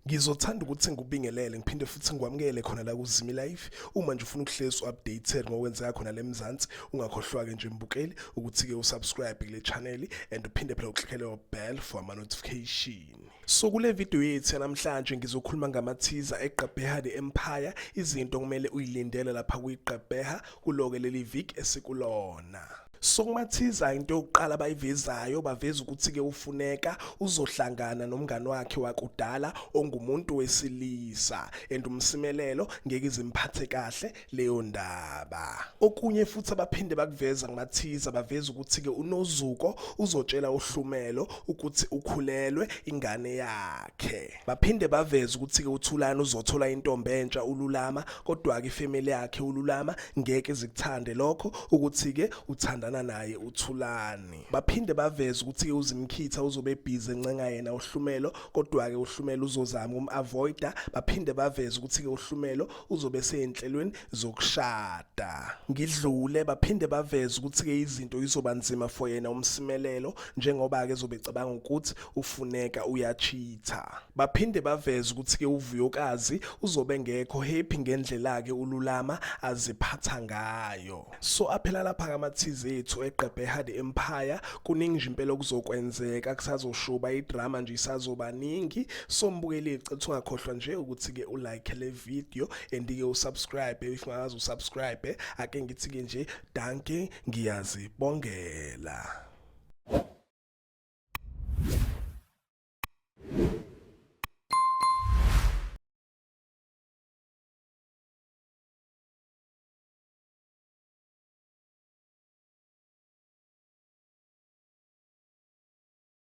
Ngizothanda ukuthi ngikubingelele ngiphinde futhi ngikwamukele khona la kuZimi Life. Uma nje ufuna ukuhlezi updated ngokwenzeka khona le Mzansi, ungakhohlwa-ke nje mbukeli ukuthi-ke usubscribe kule channel and uphinde phela uklikhele bell for ama-notification. So kule video yethu yanamhlanje ngizokhuluma ngamathiza eGqeberha The Empire, izinto okumele uyilindele lapha kwiGqeberha kuloke leli viki esikulona. So kumathiza into yokuqala abayivezayo baveza ukuthi-ke uFuneka uzohlangana nomngani wakhe wakudala ongumuntu wesilisa and uMsimelelo ngeke izimphathe kahle leyo ndaba. Okunye futhi abaphinde bakuveza kumathiza baveza ukuthi-ke uNozuko uzotshela uHlumelo ukuthi ukhulelwe ingane yakhe. Baphinde baveza ukuthi-ke uThulani uzothola intombi entsha uLulama kodwa-ke ifamily yakhe uLulama ngeke zikuthande lokho ukuthi-ke uthandana naye uThulani. Baphinde baveza ukuthi-ke uZimkhitha uzobe ebhizi encenga yena uHlumelo kodwa-ke uHlumelo uzozama ukum-avoida. Baphinde baveza ukuthi-ke uHlumelo uzobe esey'nhlelweni zokushada. Ngidlule baphinde baveza ukuthi-ke izinto izoba nzima for yena uMsimelelo njengoba-ke ezobe ecabanga ukuthi uFuneka uyachitha. Baphinde baveza ukuthi-ke uVuyokazi uzobe engekho happy ngendlela-ke uLulama aziphatha ngayo. So aphela lapha-ke amathizi ethu eGqeberha The Empire, kuningi nje impela okuzokwenzeka, kusazoshuba idrama nje isazoba ningi. So mbukeli cela ungakhohlwa nje ukuthi-ke ulike le video and-ke usubscribe if ungakaze usubscribe, ake ngithi-ke nje dankie ngiyazibongela.